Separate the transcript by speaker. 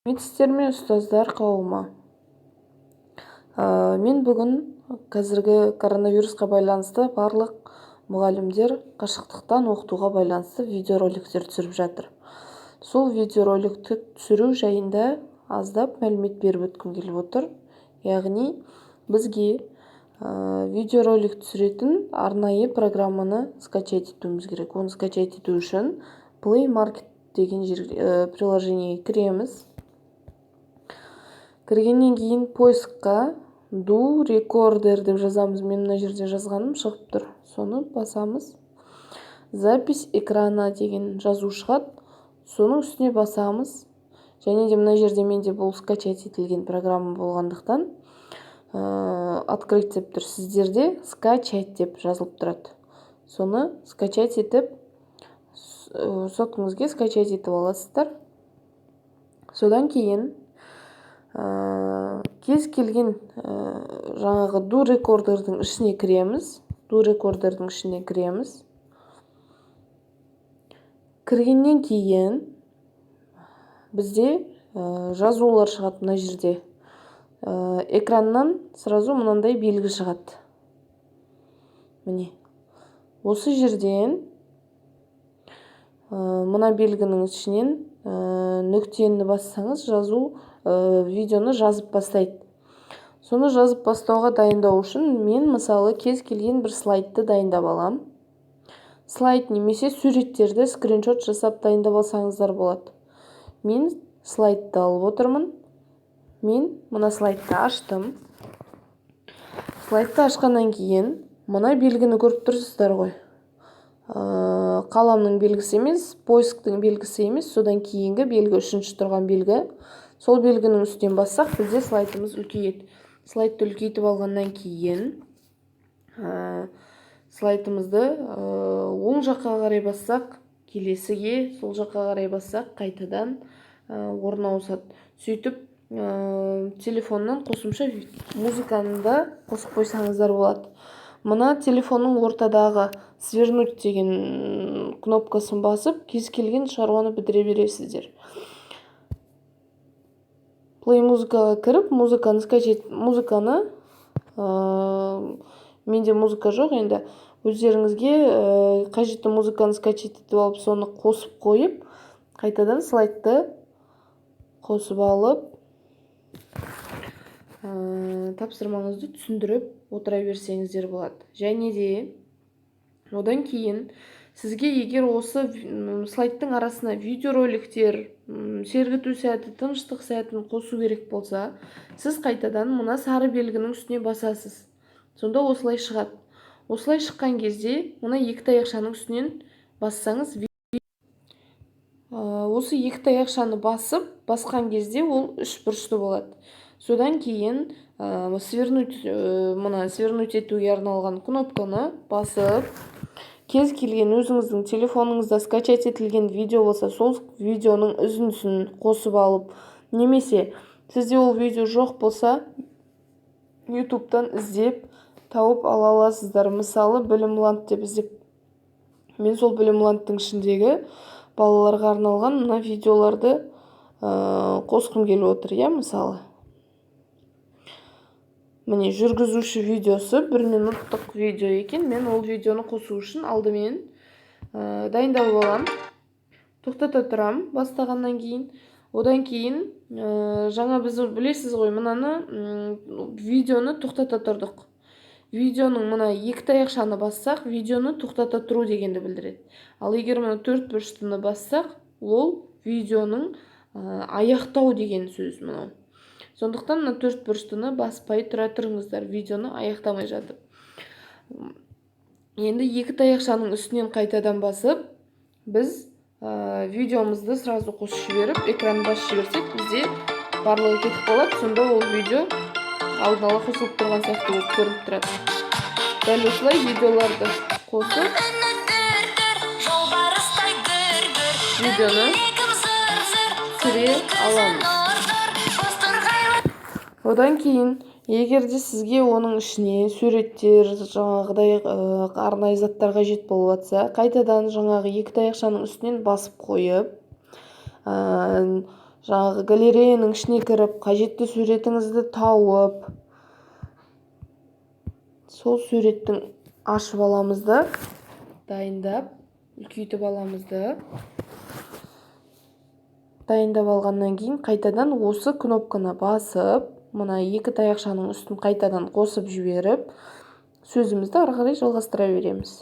Speaker 1: Сәлеметсіздер ме, ұстаздар қауымы! Мен бүгін қазіргі коронавирусқа байланысты барлық мұғалімдер қашықтықтан оқытуға байланысты видеороликтер түсіріп жатыр. Сол видеороликті түсіру жайында аздап мәлімет беріп өткім келіп отыр. Яғни бізге видеоролик түсіретін арнайы программаны скачать етуіміз керек. Оны скачать ету үшін Play Market деген жер, приложениеге кіреміз. Кіргеннен кейін поискқа «Ду Рекордер» деп жазамыз. Мен мына жерде жазғаным шығып тұр, соны басамыз. «Запись экрана» деген жазу шығады, соның үстіне басамыз. Және де мына жерде менде бұл скачать етілген программа болғандықтан, «Открыть» деп тұр. Сіздерде «Скачать» деп жазылып тұрады. Соны скачать етіп, соткаңызге скачать етіп аласыздар. Содан кейін кез келген жаңағы Ду Рекордердің ішіне кіреміз. Ду Рекордердің ішіне кіреміз. Кіргеннен кейін бізде жазулар шығады. Мына жерде экраннан сразу мынандай белгі шығады. Міне, осы жерден, мына белгінің ішінен нүктені бассаңыз, жазу, видеоны жазып бастайды. Соны жазып бастауға дайындау үшін мен, мысалы, кез келген бір слайдты дайындап алам. Слайд немесе суреттерді скриншот жасап дайындап алсаңыздар болады. Мен слайдты алып отырмын. Мен мына слайдты аштым. Слайдты ашқаннан кейін мына белгіні көріп тұрсыздар ғой, қаламның белгісі емес, поисктің белгісі емес, содан кейінгі белгі, үшінші тұрған белгі. Сол белгінің үстінен бассақ, бізде слайдымыз үлкейеді. Слайдты үлкейтіп алғаннан кейін слайдымызды оң жаққа қарай бассақ, келесіге, сол жаққа қарай бассақ, қайтадан орны ауысады. Сөйтіп, телефоннан қосымша музыканы да қосып қойсаңыздар болады. Мына телефонның ортадағы «Свернуть» деген кнопкасын басып, кез келген шаруаны бітіре бересіздер. Плей музыкаға кіріп, музыканы скачать, музыканы, менде музыка жоқ енді, өздеріңізге қажетті музыканы скачать етіп алып, соны қосып қойып, қайтадан слайдты қосып алып, тапсырмаңызды түсіндіріп отыра берсеңіздер болады. Және де одан кейін сізге егер осы слайдтың арасына видеороликтер, сергіту сәті, тыныштық сәтін қосу керек болса, сіз қайтадан мына сары белгінің үстіне басасыз. Сонда осылай шығады. Осылай шыққан кезде мына екі таяқшаның үстінен бассаңыз, осы екі таяқшаны басып, басқан кезде ол үш бұрышты болады. Содан кейін свернуть, мына свернуть етуге арналған кнопканы басып, кез келген өзіңіздің телефоныңызда скачать етілген видео болса, сол видеоның үзіндісін қосып алып, немесе сізде ол видео жоқ болса, Ютубтан іздеп тауып ала аласыздар. Мысалы, «Білімланд» деп іздеп, мен сол Білімландтың ішіндегі балаларға арналған мына видеоларды қосқым келіп отыр, иә. Мысалы, міне, жүргізуші видеосы, бір минуттық видео екен. Мен ол видеоны қосу үшін алдымен дайындалып аламын, тоқтата тұрамын бастағаннан кейін. Одан кейін жаңа біз, білесіз ғой, мынаны, видеоны тоқтата тұрдық. Видеоның мына екі таяқшаны бассақ, видеоны тоқтата тұру дегенді білдіреді. Ал егер мына төрт бұрыштыны бассақ, ол видеоның аяқтау деген сөз мынау. Сондықтан мына төрт бұрыштыны баспай тұра тұрыңыздар, видеоны аяқтамай жатып. Енді екі таяқшаның үстінен қайтадан басып, біз видеомызды сразу қосып жіберіп, экранын басып жіберсек, бізде барлығы кетіп қалады. Сонда ол видео алдын ала қосылып тұрған сияқты болып көрініп тұрады. Дәл осылай видеоларды қосып, видеоны түсіре аламыз. Одан кейін егер де сізге оның ішіне суреттер, жаңағыдай арнайы заттар қажет болып жатса, қайтадан жаңағы екі таяқшаның үстінен басып қойып, Жаңағы галереяның ішіне кіріп, қажетті суретіңізді тауып, сол суреттің ашып аламыз да, дайындап, үлкейтіп аламыз да. Дайындап алғаннан кейін қайтадан осы кнопканы басып, мына екі таяқшаның үстін қайтадан қосып жіберіп, сөзімізді ары қарай жалғастыра береміз.